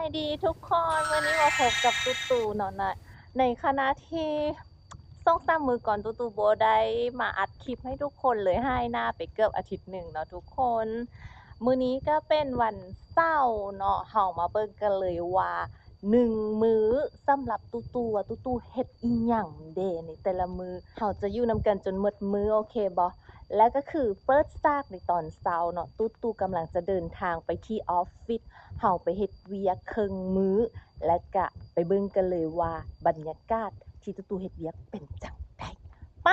ສະບາຍດີທຸກຄົນ, ມື້ນີ້ມາພົບກັບຕູ້ຕູ້ເນາະ ໃນ ໃນຂະນະທີ່ສອງສາມມື້ກ່ອນຕູ້ຕູ້ບໍ່ໄດ້ມາອັດຄລິບໃຫ້ທຸກຄົນເລີຍ, ຫາຍໜ້າໄປເກືອບອາທິດໜຶ່ງເນາະທຸກຄົນ. ມື້ນີ້ກໍເປັນວັນເສົາເນາະ, ເຮົາມາເບິ່ງກັນເລີຍວ່າໜຶ່ງມື້ສຳລັບຕູ້ຕູ້ວ່າຕູ້ຕູ້ເຮັດອີ່ຫຍັງແດ່ໃນແຕ່ລະມື້. ເຮົາຈະຢູ່ນຳກັນຈົນໝົດມື້ ໂອເຄບໍ່? ແລະກໍຄືເປີດສາກໃນຕອນເຊົ້າເນາະ, ຕູ້ຕູ້ກຳລັງຈະເດີນທາງໄປທີ່ອອຟຟິດ, ເຮົາໄປເຮັດວຽກເຄິ່ງມື້ ແລະກະໄປເບິ່ງກັນເລີຍວ່າບັນຍາກາດທີ່ຕູ້ຕູ້ເຮັດວຽກເປັນຈັ່ງໃດ. ໄປ!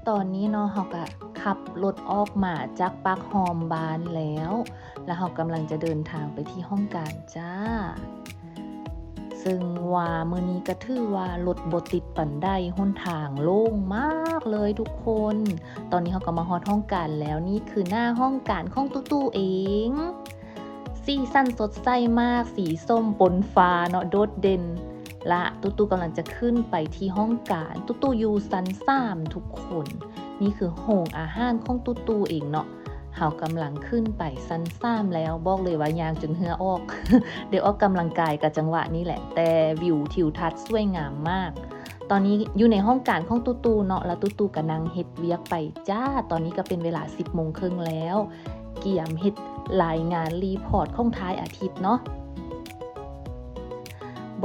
ຕອນນີ້ເນາະ ເຮົາກະຂັບລົດອອກມາຈາກປາກຮ່ອມບ້ານແລ້ວ, ແລ້ວເຮົາກຳລັງຈະເດີນທາງໄປທີ່ຫ້ອງການຈ້າ. ເຊິ່ງວ່າມື້ນີ້ກະຖືວ່າລົດບໍ່ຕິດປານໃດ, ຫົນທາງໂລ່ງມາກເລີຍທຸກຄົນ. ຕອນນີ້ເຮົາກະມາຮອດຫ້ອງການແລ້ວ, ນີ້ຄືໜ້າຫ້ອງການຂອງຕູ້ຕູ້ເອງ. ສີສັນສົດໃສມາກ, ສີສົ້ມປົນຟ້າເນາະ, ໂດດເດັ່ນ. ລະຕູ້ຕູ້ກຳລັງຈະຂຶ້ນໄປທີ່ຫ້ອງການ, ຕູ້ຕູ້ຢູ່ຊັ້ນສາມທຸກຄົນ. ນີ້ຄືໂຮງອາຫານຂອງຕູ້ຕູ້ເອງເນາະ. ເຮົາກຳລັງຂຶ້ນໄປຊັ້ນສາມແລ້ວ, ບອກເລີຍວ່າຍ່າງຈົນເຫື່ອອອກ. ໄດ້ອອກກຳລັງກາຍກະຈັງຫວະນີ້ແຫຼະ, ແຕ່ວິວທິວທັດສວຍງາມມາກ. ຕອນນີ້ຢູ່ໃນຫ້ອງການຂອງຕູ້ຕູ້ເນາະ, ລະຕູ້ຕູ້ກະນັ່ງເຮັດວຽກໄປຈ້າ. ຕອນນີ້ກະເປັນເວລາສິບໂມງເຄິ່ງແລ້ວ, ກຽມເຮັດລາຍງານຣີພອດຂອງທ້າຍອາທິດເນາະ.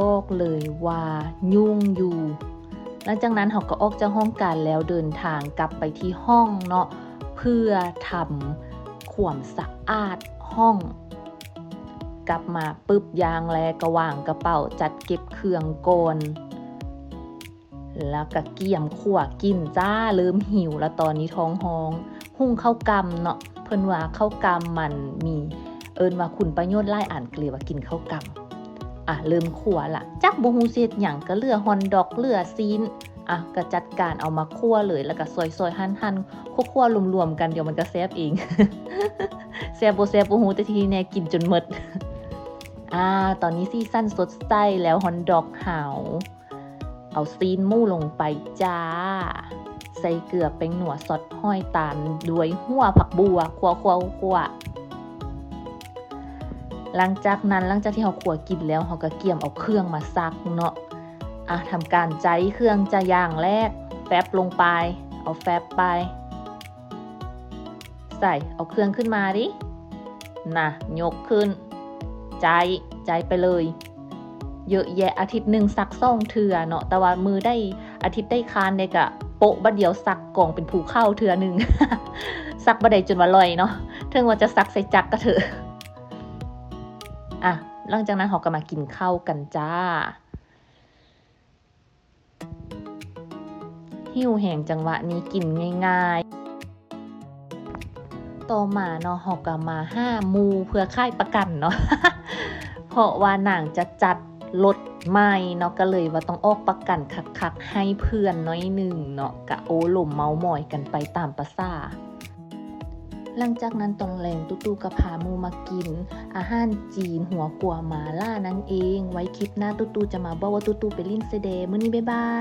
ບອກເລີຍວ່າຫຍຸ້ງຢູ່. ຫຼັງຈາກນັ້ນເຮົາກໍອອກຈາກຫ້ອງການແລ້ວເດີນທາງກັບໄປທີ່ຫ້ອງເນາະ, ເພື່ອທຳຄວາມສະອາດຫ້ອງ. ກັບມາປຶບ ຢ່າງແລກກໍວາງກະເປົາ, ຈັດເກັບເຄື່ອງກ່ອນ. ແລ້ວກະກຽມຂົ້ວກິນຈ້າ, ເລີ່ມຫິວລະຕອນນີ້, ທ້ອງຮ້ອງ. ຫຸງເຂົ້າກ່ຳເນາະ, ເພິ່ນວ່າເຂົ້າກ່ຳມັນມີ ເອີ້ນວ່າຄຸນປະໂຫຍດຫຼາຍອັນ, ກະເລີຍວ່າກິນເຂົ້າກ່ຳ. ອ່ະ ເລີ່ມຂົ້ວລະ, ຈັກບໍ່ຮູ້ຊິເຮັດຫຍັງ, ກະເຫຼືອຮອດດອກ ເຫຼືອຊີ້ນ. ອ່ະ ກະຈັດການເອົາມາຂົ້ວເລີຍ, ແລ້ວກະຊອຍໆ ຫັ່ນໆ ຂົ້ວໆ ລວມໆກັນ, ດຽວມັນກະແຊບເອງ. ແຊບບໍ່ແຊບບໍ່ຮູ້, ແຕ່ທີ່ແນ່ໆ ກິນຈົນໝົດ. ອ່າ ຕອນນີ້ສີສັນສົດໃສແລ້ວ, ຮອດດອກເຮົາ. ເອົາຊີ້ນໝູລົງໄປຈ້າ, ໃສ່ເກືອ ແປ້ງນົວ ຊອດຫອຍ ຕາມດ້ວຍຫົວຜັກບົ່ວ, ຂົ້ວໆໆ. ຫຼັງຈາກນັ້ນ, ຫຼັງຈາກທີ່ເຮົາຂົ້ວກິນແລ້ວ, ເຮົາກະກຽມເອົາເຄື່ອງມາສັກເນາະ. ອ່ະ ທຳການໃຈເຄື່ອງຈ້າ, ຢ່າງແລກ ແຟັບລົງໄປ, ເອົາແຟັບໄປ. ໃສ່ ເອົາເຄື່ອງຂຶ້ນມາດິ ນະ ຍົກຂຶ້ນ ໃຈ ໃຈໄປເລີຍ ເຍອະແຍະ. ອາທິດໜຶ່ງສັກສອງເທື່ອເນາະ, ແຕ່ວ່າມື້ໃດ ອາທິດໃດຄ້ານໃດກະໂປະບາດດຽວ ສັກກອງເປັນພູເຂົາເທື່ອໜຶ່ງ. ສັກບາດໃດຈົນວ່າລອຍເນາະ, ເຖິງວ່າຈະສັກໃສ່ຈັກກະເຖາະ. ອ່ະ ຫຼັງຈາກນັ້ນເຮົາກະມາກິນເຂົ້າກັນຈ້າ. ຫິວແຮງ ຈັງຫວະນີ້ກິນງ່າຍໆ. ຕໍ່ມາເນາະ ເຮົາກະມາຫາໝູ່ເພື່ອຂາຍປະກັນເນາະ ເພາະວ່ານາງຈະຈັດລົດໃໝ່ເນາະ, ກະເລີຍວ່າຕ້ອງອອກປະກັນຄັກໆ ໃຫ້ເພື່ອນໜ້ອຍໜຶ່ງເນາະ, ກະໂອ້ລົມເມົາມອຍກັນໄປຕາມປະສາ. ຫຼັງຈາກນັ້ນຕອນແລງ ຕູ້ຕູ້ກະພາໝູ່ມາກິນອາຫານຈີນ ຫົວກົວໝາລ່ານັ້ນເອງ. ໄວ້ຄລິບໜ້າ ຕູ້ຕູ້ຈະມາບອກວ່າຕູ້ຕູ້ໄປຫຼິ້ນໃສແດ່. ມື້ນີ້ບາຍບາຍ.